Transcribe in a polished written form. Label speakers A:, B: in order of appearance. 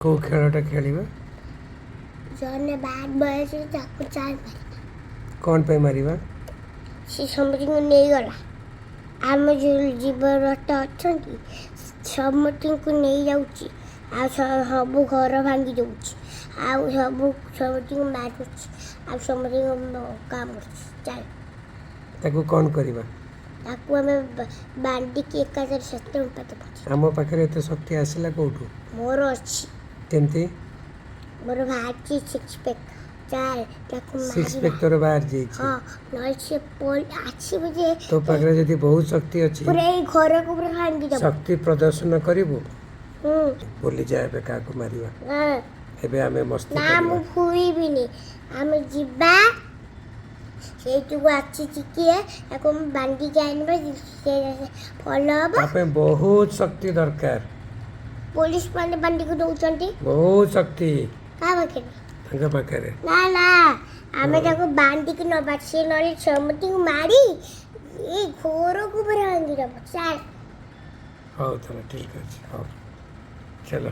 A: କେଉଁ ଖେଳଟା ଖେଳିବା?
B: ଜଣେ ବ୍ୟାଡ୍ ବୟ ଅଛି, ତାକୁ ଚାଲ ମାରିବା।
A: କ'ଣ ପାଇଁ ମାରିବା?
B: ସେ ସମସ୍ତଙ୍କୁ ନେଇଗଲା। ଆମ ଯେଉଁ ଜୀବରତ ଅଛନ୍ତି, ସମସ୍ତଙ୍କୁ ନେଇଯାଉଛି ଆଉ ସବୁ ଘର ଭାଙ୍ଗି ଦେଉଛି ଆଉ ସବୁ ସମସ୍ତଙ୍କୁ ମାରୁଛି ଆଉ ସମସ୍ତଙ୍କୁ କାମୁଡ଼ୁଛି। ଚାଲ।
A: ତାକୁ କ'ଣ କରିବା?
B: ତାକୁ ଆମେ ବାନ୍ଧିକି ଏକାଥରେ ସେତେ ପାତ ପହଞ୍ଚି।
A: ଆମ ପାଖରେ ଏତେ ଶକ୍ତି ଆସିଲା କେଉଁଠୁ?
B: ମୋର ଅଛି।
A: କେମିତି?
B: ମୋର ବାହାରିଛି ସିକ୍ସ ପ୍ୟାକ୍। ଚାଲ, ତାକୁ
A: ସିକ୍ସ
B: ମାରିବା।
A: ପ୍ୟାକ୍ ତୋର ବାହାରି ଯାଇଛି?
B: ହଁ, ନହେଲେ ସେ ଆସିବ ଯେ
A: ତୋ ପାଖରେ ଯଦି ବହୁତ ଶକ୍ତି ଅଛି,
B: ପୁରା ଏଇ ଘରକୁ ପୁରା ଭାଙ୍ଗି ଦେବ।
A: ଶକ୍ତି ପ୍ରଦର୍ଶନ କରିବୁ?
B: ହୁଁ।
A: ଭୁଲି ଯା ଏବେ କାହାକୁ ମାରିବା।
B: ନା।
A: ଏବେ ଆମେ ମସ୍ତି
B: ନା, ମୁଁ
A: କରିବା।
B: ଭୁଲିବିନି। ଆମେ ଯିବା ସେଇଠିକୁ। ଆସିଛି କିଏ, ତାକୁ ମୁଁ ବାନ୍ଧିକି ଆଣିବା, ସେ ଭଲ ହବ।
A: ତା ପାଇଁ ବହୁତ ଶକ୍ତି ଦରକାର।
B: ପୋଲିସ ମାନେ ବାନ୍ଧିକି ଦଉଛନ୍ତି।
A: ବହୁତ ଶକ୍ତି।
B: କାହା ପାଖରେ?
A: ତାଙ୍କ ପାଖରେ।
B: ନା ନା, ଆମେ ତାକୁ ବାନ୍ଧିକି ନବା। ସେ ନହେଲେ ସମସ୍ତଙ୍କୁ ମାରି ଏଇ ଘରକୁ ପୁରା ଭାଙ୍ଗି ଦେବ। ଚାଲ।
A: ହଉ ତାହେଲେ, ଠିକ୍ ଅଛି। ହଉ, ଚାଲ।